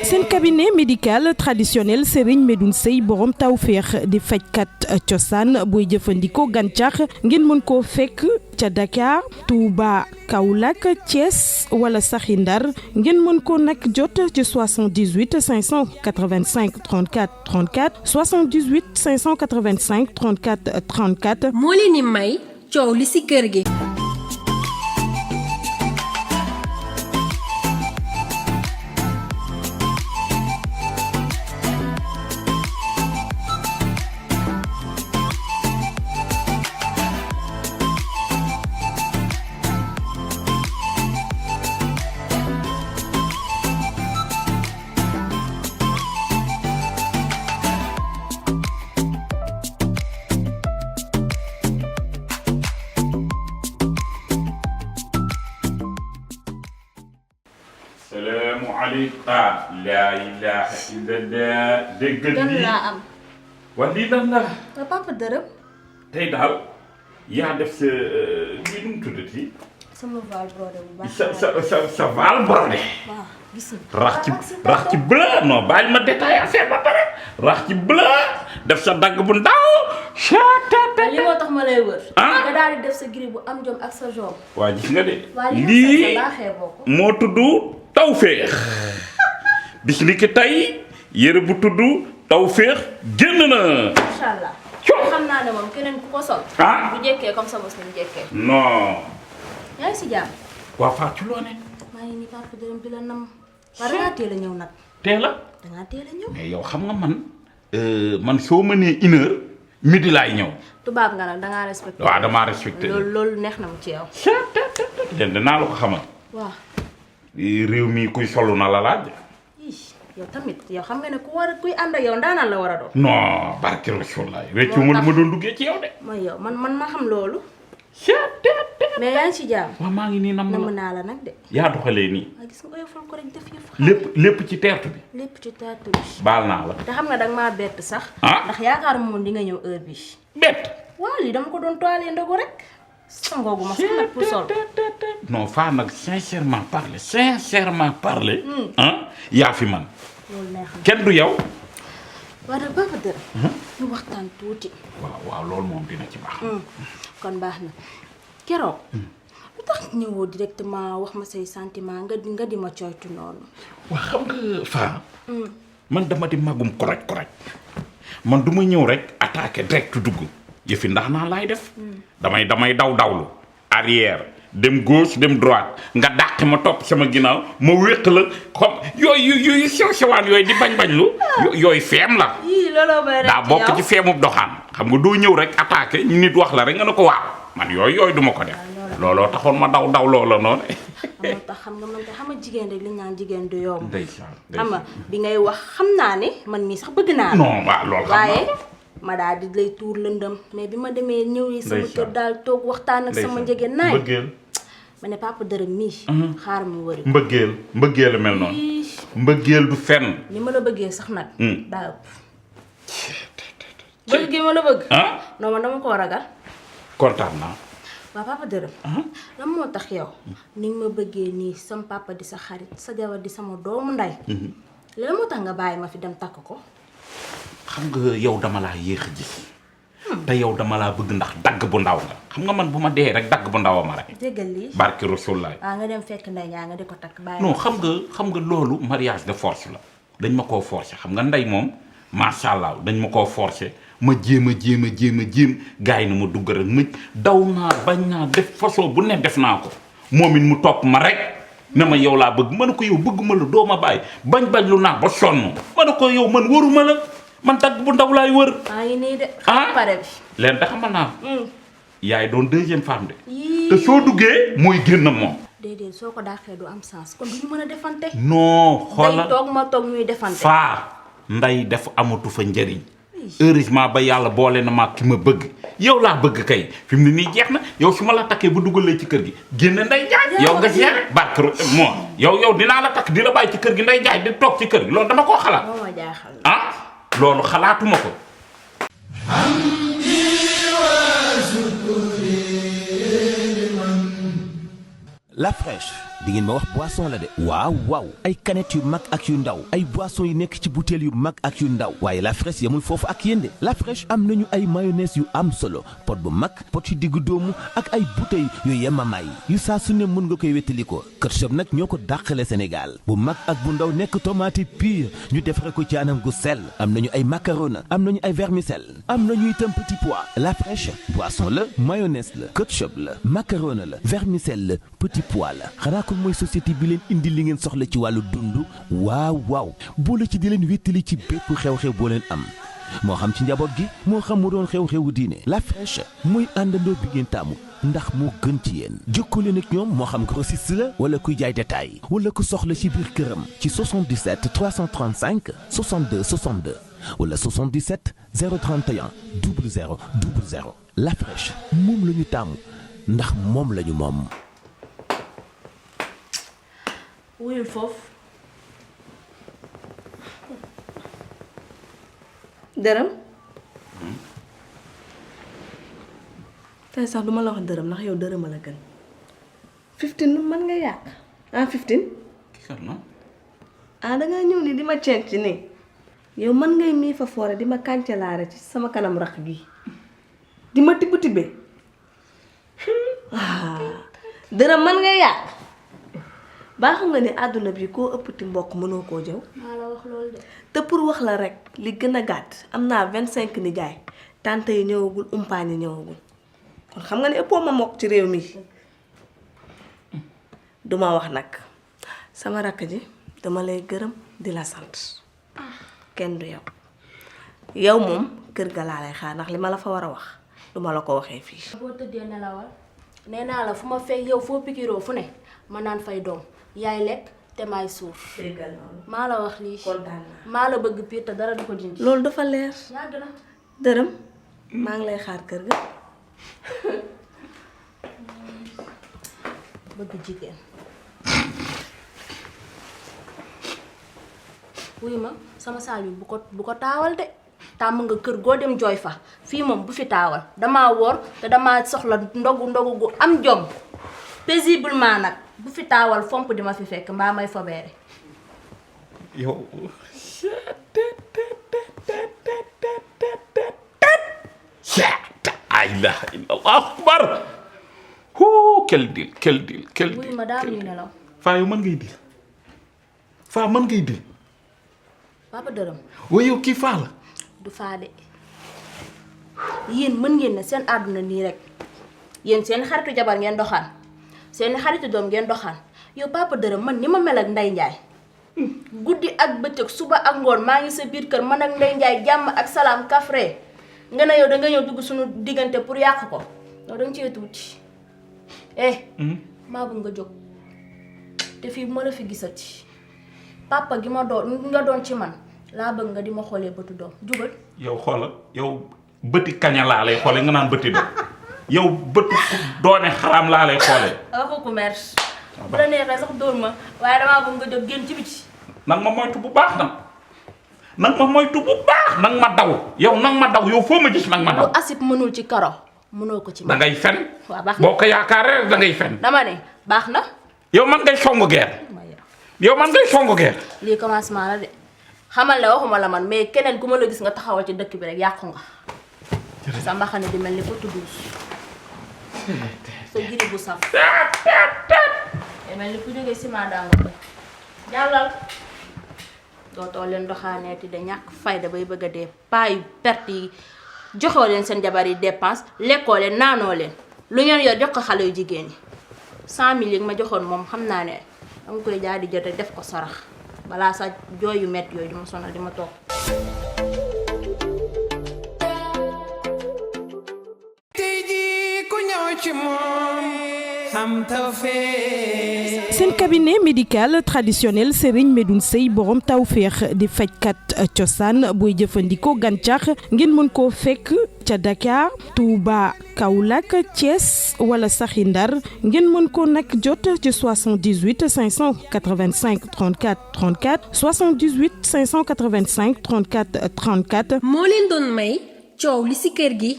seen cabinet médical traditionnel Serigne Medoune Seye borom tawféex di fajkat cosaan booy jëfandikoo gàncax ngeen mën koo fekk ca Dakar Touba Kaolack Thiès wala saxi Ndar ngeen mën ko nag jot ci 78 585 34 34 78 585 34 34 moo leen di may coow li ci kër gi. La ilaha illallah déggal lii wax lii lan la papa dërëm tey daal yaa def sa lii nu mu tuddati sama val brodé bu baax sa val brodé waaw gis rax ci bleu non bàyyi ma détaillé affaire ba pare rax ci bleu def sa dagg bu ndaw li moo tax ma lay wër nga daal di def sa gris bu am jom ak sa jom waa gis nga de lii moo tudd tawféex bis ni ki tey yére bu tudd tawféex génn na. macha allah. xam naa ne moom keneen ku ko sol. bu jekkee comme ça mos nañu jekkee. non. yaa ngi si jàmm. waa Fatou loo ne. maa ngi nii papa dërëm di la nam. war ngaa teel a ñëw nag. teel a. dangaa teel a ñëw. mais yow xam nga man soo mënee 1h midi laay ñëw. tubaab nga nag dangaa respecté. waaw damaa respecté. loolu neex na mu ci yow. leen danaa la ko xamal. waaw. réew mi kuy solu na la laaj. yow tamit yow xam nga ne kuy ànd ak yow ndaanaan la war a doon. non barke Rasulullah réccu ma lu ma doon duggee ci yow de. mooy yow man ma xam loolu. mais yaa ngi ci jàmm. waaw maa ngi nii nam naa la nag de. yaa doxalee nii. waaw gis nga oyofal ko rek def yëf. lépp ci teertu bi. lépp ci teertu bi. baal naa la. te xam nga danga maa bett sax. ndax yaakaar moom di nga ñëw heure bi. bett. waaw lii dama ko doon toilee ndogu rek. sangoogu ma sax nag pour sol. non faa nag sincèrement parler. yaa fi man. loolu neex na kenn du yow. waaw nag papa dërëm. ñu waxtaan tuuti. waaw loolu moom dina ci baax. kon baax na keroog. lu tax ñëwoo directement wax ma say sentiment nga di ma coytu noonu. waaw xam nga faa. man dama di magum correct man du ma ñëw rek attaqué direct dugg yëfi ndax naa laay def. damay dawlu arrière. dem gauche dem droite nga dàq ma topp sama ginnaaw ma wéq la comme yooyu sewaan yooyu di bañ lu yooyu feem la. daa bokk ci feemub doxaan xam nga doo ñëw rek attaqué ñu nit wax la rek nga ne ko waaw man yooyu duma ko def. looloo taxoon ma daw loola noonu. moo tax xam nga jigéen rek li ñu naan jigéen du yomb. ndeysaan xam nga bi ngay wax xam naa ne man mii sax bëgg naa. non waaw loolu xam naa ko ma daal di lay tuur lëndëm mais bi ma demee ñëwee sama kër daal toog waxtaan ak sama njëgeen naay. ma ne papa dërëm mii. xaar ma wëri. mbëggeel mel noonu. mbëggeel du fenn. ni ma la bëggee sax nag. daa ëpp. bëgg gi ma la bëgg. non man dama koo ragal. kontaan naa. waaw papa dërëm. lan moo tax yow. ni nga ma bëggee nii sama papa di sa xarit sa jabar di sama doomu nday. lan moo tax nga bàyyi ma fi dem takk ko. xam nga yow dama laa yéex a gis. te yow dama laa bëgg ndax dagg bu ndaw nga xam nga man bu ma dee rek dagg bu ndaw a ma rek. déggal lii barki Rasulullah. nga dem fekk ndey ñaa nga di ko takk bàyyi. non xam nga loolu mariage de force la dañ ma koo forcer xam nga ndey moom macha allah dañ ma koo forcer ma jéem gars yi na ma dugg rek mëj daw naa bañ naa def façon bu ne def naa ko moom it mu topp ma rek ne ma yow laa bëgg ma ne ko yow bëgguma la doo ma bàyyi bañ lu naa ba sonn ma ne ko yow man waruma la. man dagg bu ndaw laay wër. maa ngi nii de. pare bi. leen da xamal naa. yaay doon deuxième femme de. te soo duggee mooy génn moom. déedéet soo ko dàqee du am sens kon du ñu mën a defante. non xoolal day toog ma toog ñuy defante. faa nday def amatu fa njëriñ. heureusement ba yàlla boole na ma ki ma bëgg. yow laa bëgg kay fi mu ne nii jeex na yow su ma la takkee bu dugalee ci kër gi génne nday jaay. yow nga jeex barke moo yow dinaa la takk di la bàyyi ci kër gi nday jaay di toog ci kër gi loolu dama koo xalaat. moo ma jaaxal. loolu xalaatuma ko. La fraîche di ngeen ma wax boisson la de waaw ay canettes yu mag ak yu ndaw ay boissons yu nekk ci bouteilles yu mag ak yu ndaw waaye La Fraîche yamul foofu ak yéen de La Fraîche am nañu ay mayonnaise yu am solo pot bu mag pot yu diggu doomu ak ay bouteilles yu yemamaay yu saa su ne mën nga koy wettali ko ketchup nag ñoo ko dàqale Sénégal bu mag ak bu ndaw nekk tomate pure ñu defare ko ci anam gu sell am nañu ay macaroni am nañu ay vermicelle am nañu itam petit pois La Fraîche boisson la mayonnaise la ketchup la macaroni la vermicelle la petit pois la xanaa ko mooy société bi leen indi li ngeen soxla ci wàllu dund waaw boole ci di leen wéttali ci bépp xew-xew boo leen am moo xam ci njaboot gi moo xam mu doon xew-xewu diine La Fraîche mooy àndandoo bi ngeen taamu ndax moo gën ci yéen jokkoo leen ak ñoom moo xam grossiste la wala kuy jaay détail wala ku soxla ci biir këram ci 77 335 62 62 wala 77 031 00 00 La Fraîche moom la ñu taamu ndax moom la ñu moom. wuyul foofu dërëm tey sax duma la wax dërëm ndax yow dërëm la gën 15 mën nga yàq 15 dangaa ñëw ni di ma cenc nii yow mën ngay mii fa foore di ma kàncalaare ci sama kanam rax gi di ma tibb tibbe dërëm mën nga yàq baaxu nga ni àdduna bi koo ëppati mbokk mënoo koo jëw maa la wax loolu de. te pour wax la rek li gën a gàtt am naa 25 nijaay tante yi ñëwagul umpaañ yi ñëwagul kon xam nga ne ëppoo ma mokk ci réew mi duma wax nag sama rakk ji dama lay gërëm di la sant kenn du yow moom kër ga laa lay xaar ndax li ma la fa war a wax duma la ko waxee fii. boo tëddee nelawal nee naa la fu ma fekk yow foo pikiroo fu ne ma naan fay doom yaay lekk te maay suur. déggal noonu. maa la wax lii. kontaan naa. maa la bëgg piir te dara du ko dindi. loolu dafa leer. yàgg na. dërëm maa ngi lay xaar kër ga. bëgg jigéen. wuy ma sama saal bi bu ko taawal de tàmm nga kër goo dem jooy fa fii moom bu fi taawal damaa woor te damaa soxla ndogu gu am jom paisiblement nag bu fi taawal fomp di ma fi fekk mbaa may fobeere. yow la ilaha illallah akbar quel deal wuy ma daal ñu nelaw. faa yow mën ngay dil faa mën ngay dil papa dërëm waaye yow kii faa la du faa de yéen mën ngeen ne seen àdduna nii rek yéen seen xaritu jabar ngeen doxaan seen xaritu doom ngeen doxaan yow papa dërëm man ni ma mel ak Ndey Njaay guddi ak bëccëg suba ak ngoon maa ngi sa biir kër man ak Ndey Njaay jàmm ak salaam kafre nga ne yow da nga ñëw dugg suñu diggante pour yàq ko yow da nga cee tuuti maa bëgg nga jóg te fii bu ma la fi gisati papa gi ma doon nga doon ci man laa bëgg nga di ma xoolee bëtu doom jugal. yow xoola yow bëti kaña laa lay xoole nga naan bëti doom yow bëtu doone xaraam laa lay xoole waxu ko mer bu la neexee sax dóor ma waaye damaa bëgg nga jóg génn ci biti. nag ma moytu bu baax nag ma moytu bu baax nag ma daw yow foo ma gis nag ma daw. lu asib mënul ci karo mënoo ko ci da ngay fen waaw baax na boo ko yaakaaree da ngay fen dama ne baax na. yow man ngay songu guerre lii commencement la de xamal ne waxuma la man mais keneen ku ma la gis nga taxawal ci dëkk bi rek yàqu nga sa mbaxane di mel ni ko tudduus sa giri bu saf te mel ni ku jógee ciment daanga ko jàllal dootoo leen doxaaneeti de ñàkk fayda bay bëgg a dee paayu perte yi joxoo leen seen jabar yi dépense lekkoo leen naanoo leen lu ngeen yor jox ko xale yu jigéen yi 100 000 yi ma joxoon moom xam naa ne danga koy jaar di jot rek def ko sarax balaa sa jooy yu metti yooyu di ma sonal di ma toog. seen cabinet médical traditionnel Serigne Medoune Seye borom tawféex di fajkat cosaan booy jëfandikoo gàncax ngeen mën koo fekk ca Dakar Touba Kaolack Thiès wala saxi Ndar ngeen mën ko nag jot ci 78 585 34 34 78 585 34 34. moo leen doon may coow li ci kër gi.